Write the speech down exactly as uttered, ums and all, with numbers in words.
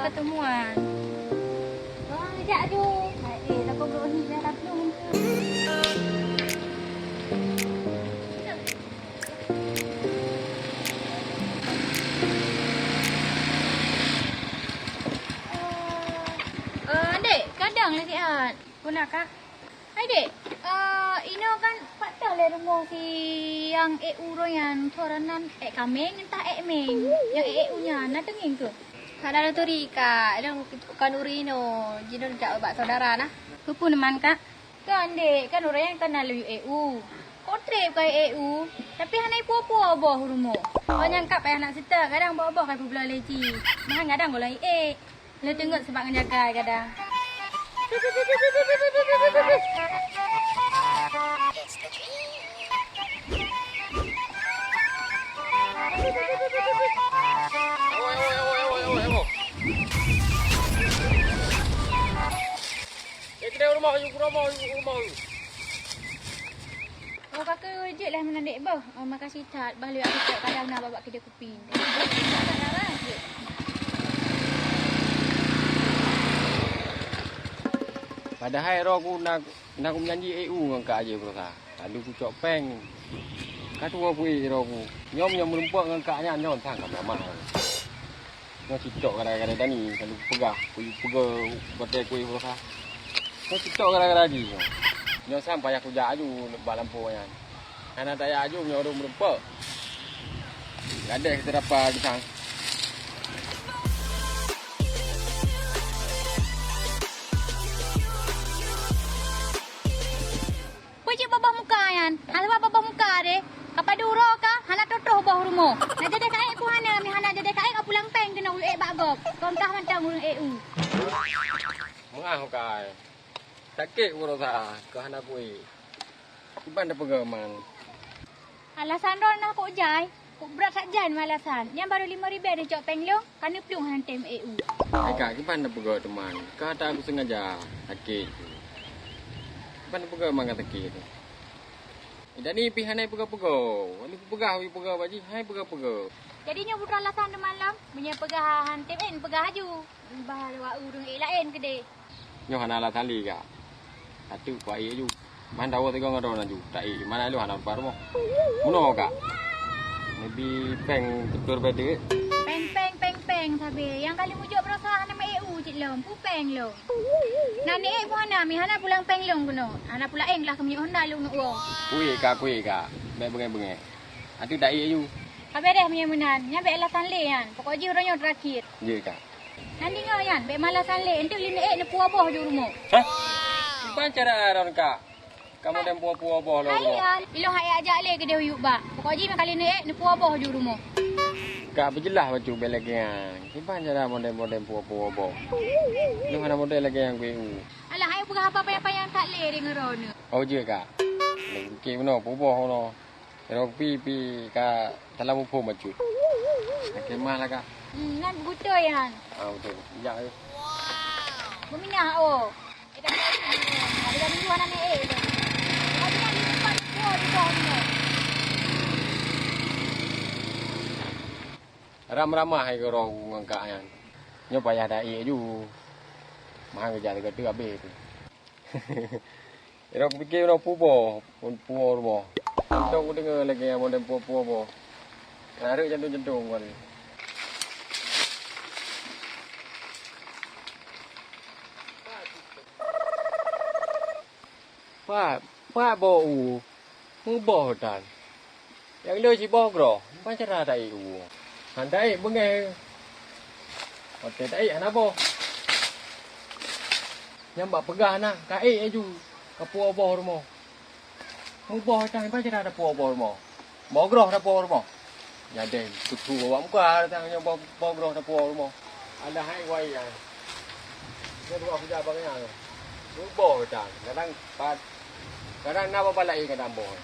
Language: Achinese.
Pertemuan. Wah, jak ju. Hai, eh, takut blok ni dah tak belum. Eh, eh, Dek, kadang lah sihat. Puna, Kak? Hai, Dek. Eh, inoe kan pat teuh lé rumoh si nyang ék uroe nyan, cora nan ék kameng entah ék meng. Nyang ék, ék u nyan, na teungieng keuh? Hana neuturi, Kak. Lôn ka nuri inoe, jinoe jak bak saudara na. Keupeue man, Kak? Kan, Dek, kan ureueng nyan kan na lheueh ék u. Kok treb ka ék u, tapi hana ipuwoe-puwoe boh rumoh. Awak nyan kak payah nak seutôt, kadang boh-boh ka ipeubloe lé jih. Meuhan kadang gohlom ék. Lôn teungeut sabab ngon jagai kadang. Eh, keudéh rumoh, yue rumoh, yue rumoh, yue. Oh, ka keuh jeuet lah meunan dek boh. Oh, makasih that. Bah lheueh aku cok kadang na babak keudéh kupi. Padahai roh ku na, na ku meujanji ék u ngon kak aja berusaha. Lalu ku cok péng. Ka tuwoe ku ék roh ku. Nyoe, nyoe meurumpok ngon kak nyan nyoe sang ka meulamah. Nyoe sitok gara-gara Dani, ka lheueh peugah, ku peugah batée kueh berusaha. Nyoe sitok gara-gara jih nyoe. Nyoe sang payah kujak aju bak lampôh nyan. Hana tajak aju meunyoe ureueng meurumpok. Gadeh keuteurapa pisang. Peue cit babah muka nyan? Hana babah muka deh. Ka padub uroe ka, hana troh-troh boh rumoh. Na jadeh kaék pun hana, mi hana jadeh kaék ka pulang péng keunoe ék bak gob. Kon kah mantong ureueng ék u. Meu'ah ka ai. Sakét uroe sa, ka hana kuék. Kiban tapeugah man. Alasan droeneuh kok jai, kok brat that jai ngon alasan. Nyan barô limong ribèe neucok péng lôn, ka neuplueng hana tem ék u. Hai kak, kiban tapeugah teuma. Ka ata kusengaja sakét. Kiban tapeugah man ka sakét. Jadi pih hana peugah-peugah. Wani kupeugah, wani peugah bak jih, hai peugah-peugah. Jadi nyoe bunoe alasan teuma lom, meunyoe peugah han tem ék, neupeugah aju. Bah lewat ureueng ék laén keudeh. Nyoe hana alasan lé kak. Ateueh kuék aju. Man dawa tiga ngon droe aju. Tak ék, mana lu hana lupa rumoh. Bunoe kak. Neubri péng tutur bedek. Péng, péng, péng, péng sabe. Nyang kali mujok berosa hana meuék u cit lom. Pu péng lom. Nan ék pun hana, mi hana pulang péng lom keunoe. Hana pula éng lah keumeunyoe honda lôn nuwoe. Kuék kak, kuék kak. Bèk beungéh-beungéh. Ateueh tak ék aju. Ka beres meunyoe meunan. Nyan bèk alasan lé nyan. Pokok jih uroe nyoe terakhir. Jeuet kak. Nyan deungoe nyan, bèk malasan lé, enteuk lé neuék neupuwoe boh ju rumoh. Hah? Kiban cara droen kak? Kamoe dem puwoe-puwoe boh lom rumoh. Hai, ilôn hai ajak lé keudeh u yub bak. Pokok jih meuka lé neuék neupuwoe boh ju rumoh. Kak beujeulaih bacut bèk lagèe nyan. Kiban cara model-model puwoe-puwoe boh. Lôn hana model lagèe nyan kuék u. Alah, hai peugah haba panyang-panyang that lé deungon droeneuh. Oh, jeuet kak. Lôn pike bunoe, puwoe boh bunoe. Sidroe pi, pi ka salah muphom bacut. Akhé mah lah kak. Hmm, nyan beutôi nyan. Ah, beutôi. Jak laju. Beuminah, oh. Eh, dah minah. Ada dah minggu anak ni, eh. Tapi nyan di tempat, oh, di bawah ni. Ram ramah ai keudroe ngon kak nyan. Nyoe payah da'i aju. Mahang keujak teuka-teuka abéh tu. Irong pike uroe puboh, puboh rumoh. Untông kudeungoe lagèe nyan model puboh-puboh. Rareuk jantung-jantung kon. Pat, pat boh u, muboh tan. Nyang le siboh groe, ban cara taék u. Han taék beungéh. Watèe taék hana boh. Nyang bak peugah na, ka ék laju, ka puwoe boh rumoh. Muboh tan, ban cara tapuwoe boh rumoh. Boh groe tapuwoe rumoh. Nyadeng, tutu bak muka datang nyoe boh, boh groe tapuwoe rumoh. Alah hai wayang. Nyoe dua kuda bak nyan. Muboh tan, kadang pat, kadang na babah laén kadang boh.